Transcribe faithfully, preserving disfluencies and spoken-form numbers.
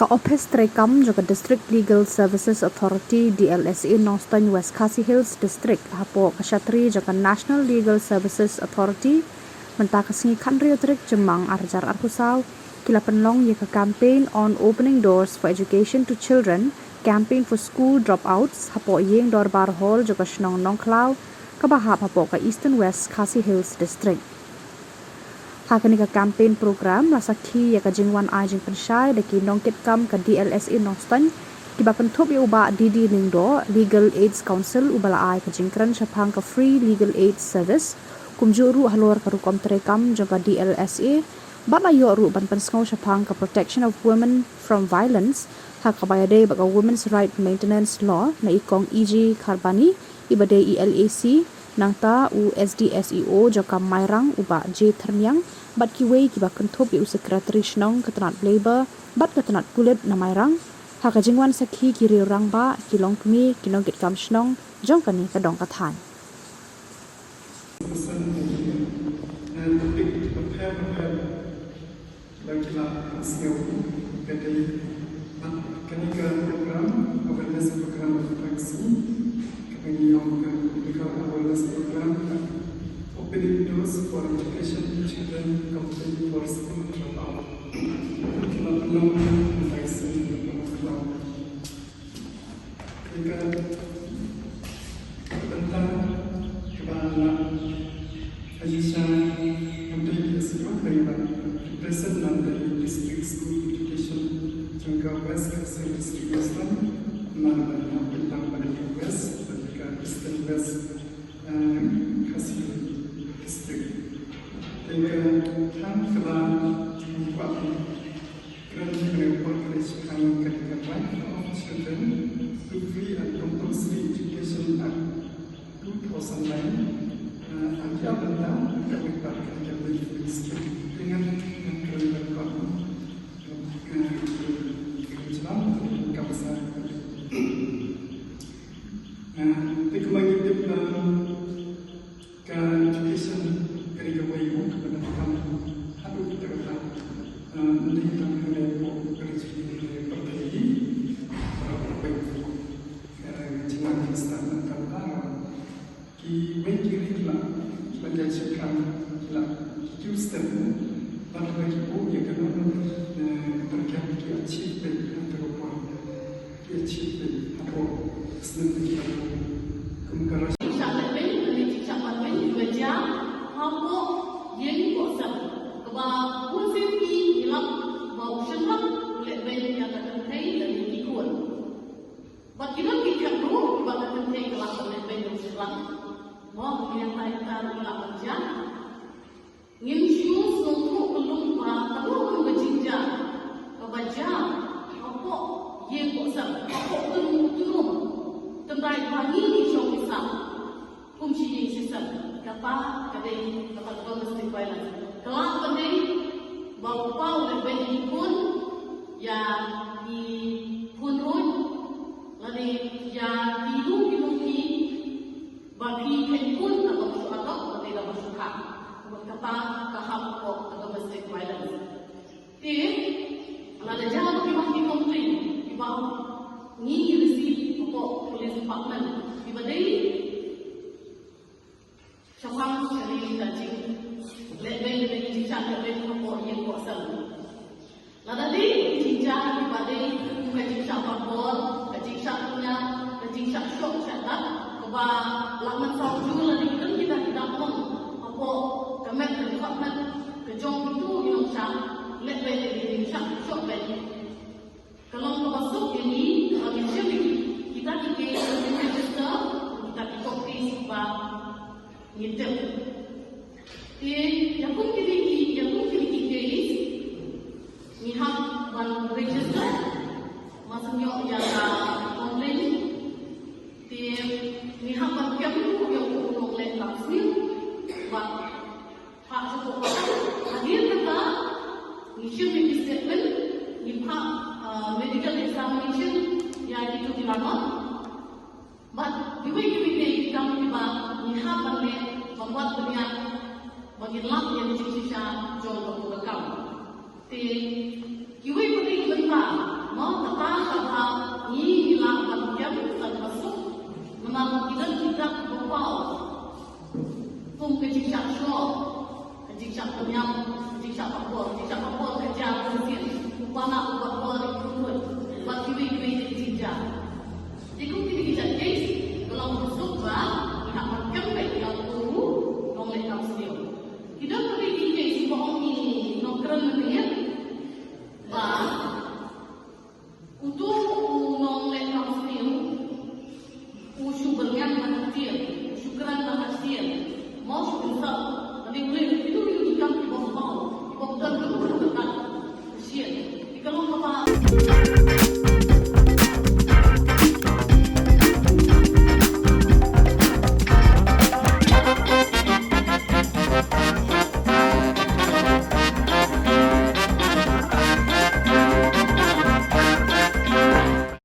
Ka Ophis Treikam jong ka District Legal Services Authority, D L S A, Nongstoiñ, West Khasi Hills District, hapoh ka shatri jong ka National Legal Services Authority, mynta ka sngi khathynriew tarik Jymmang arhajar arphew saw, ki la pynlong ïa ka campaign on opening doors for education to children, campaign for school dropouts, hapoh Ïing Dorbar Hall jong ka shnong Nongkhlaw, kaba hap hapoh ka Eastern West Khasi Hills District. Ha kane ka campaign program la sakhi ïa ka jingwan ai jingpynshai da ki nongkitkam ka D L S A Nongstoiñ, kiba kynthup ïa u Bah D D Lyngdoh, Legal Aids Counsel, uba la ai ka jingkren shaphang ka free legal aid service, kumjuh ruh halor ka rukom treikam jong ka D L S A, bad la ïoh ruh ban pynsngew shaphang ka Protection of Women from Violence, ha kaba ïadei bad ka Women's Right Maintenance Law, na i Kong E G Kharbani, iba dei i L A C, nangta u S D S E O jong ka Mairang, u Bah J Thyrniang, bad kiwei kiba kynthup ïa u Secretary Shnong ka tnat Labour bad ka tnat Pulit na Mairang, ha ka jingwan sakhi ki riew rangbah, ki longkmie, ki nongkitkam shnong jong kane ka dong ka thaiñ. Ba ki la sngewthuh ka dei, ah, kane ka program, awareness program of vaccine, kaba ngi ong ka medical awareness program, opening doors for education to children, campaign for school dropout. Ki la pynlong vaccine, ki la pynlong Ïa ka bynta kaba la Aisha Hamdai, S E O, kaba represent na ka District School Education jong ka West Khasi District, West Nile, na ka bynta ba ka West bad ka Eastern West, eh, Khasi District. Ïa ka thang kaba kwah Kren kane ka por kane shaphang ka, ka Right of Children to Free and Compulsory Education Act two thousand nine, eh, ha ki bynta ka bynta ka, ka ministry. Te ngan, ngan kren ka por, eh, ka, ka, ka, ka, ka, ka, ka, eh, te kumba ngi tip, eh, Ka education ka dei kawei ka bynta kaba haduh katta katta, eh, ym dei tang hangne hapoh ka ri jong ngi, ka pyrthei hi, baroh kawei. Eh, ka jingwan jingstad nangta baroh. Kiwei ki ri ki la, ki la jia shaphrang, ki la, ki kiew step mo, bad haba ki buh ïa kano kano, eh, ka pyrkhat ki achieve beit ha kata ka por. Ki achieve beit hapoh snem ki la buh. Kum ka Russia. Jingshah lehbeiñ, lane jingshah ban beiñ, kiba jia hapoh ïing koh sem. Kaba bun sien ki ïalap ba u shynrang u lehbeiñ ïa ka kynthei lane ki khun. Bad ki don ki khep ruh kiba ka kynthei ka lah ban lehbeiñ ïa u shynrang. Mo, ki ïa tai tai ruh ki lah ban jia. Ngim shu sngewthuh kyllum ba kano kano ka jingjia kaba jia hapoh ïing koh sem, hapoh kynrum kynrum. Tynrai ba ngi ngi shong ngi sah kum shi ïing shi sem, kata ka dei kata ka domestic violence. Ka lah ban dei ba u kpa u lehbeiñ ïa ki khun, ïa ki khun ruh, lane ïa ki lum ki lum ki Ba phi kheiñ khun kaba shu adopt, ba dei kaba shu kha. Bad kata ka hap hapoh ka domestic violence. Te lada jia ba ki wan ki complain kiba ngi ngi receive hapoh police department kiba dei shaphang kane ka jinglehbeiñ, kane ka jingshah lehbeiñ hapoh ïing koh sem. Lada dei ki jingjia kiba dei kum ka jingshah bat bol, ka jingshah kñia, ka jingshah shoh shah dat, kaba lah mynsaw jur lane ki don kita ki dap long hapoh ka met ka dkhot met ka jong kito ki nongshah lehbeiñ, ki jingshah shoh beiñ. Ka long kaba suk ïa ngi ba ngin shim ïa kita ki case, ngin register kita ki court case ba ngin tip. Te ïa kum kine ki, ïa kum kine ki case ngi hap ban register, ma sngewbha ïa ka complaint. Te ngi hap ban kem ïa u nongleh lap sniew bad phah sha court. Hadien kata ngi shim ïa ki statement, ngi phah, ah, medical examination ïa kito ki rangbah. Bad kiwei kiwei ki kam kiba ngi hap ban leh ban wad bniah ba ngin lap ïa ka jingshisha jong kaba ka kam. Te kiwei pat ki bynta Ka jingshah pynïap, ka jingshah pynbor, ka jingshah pynbor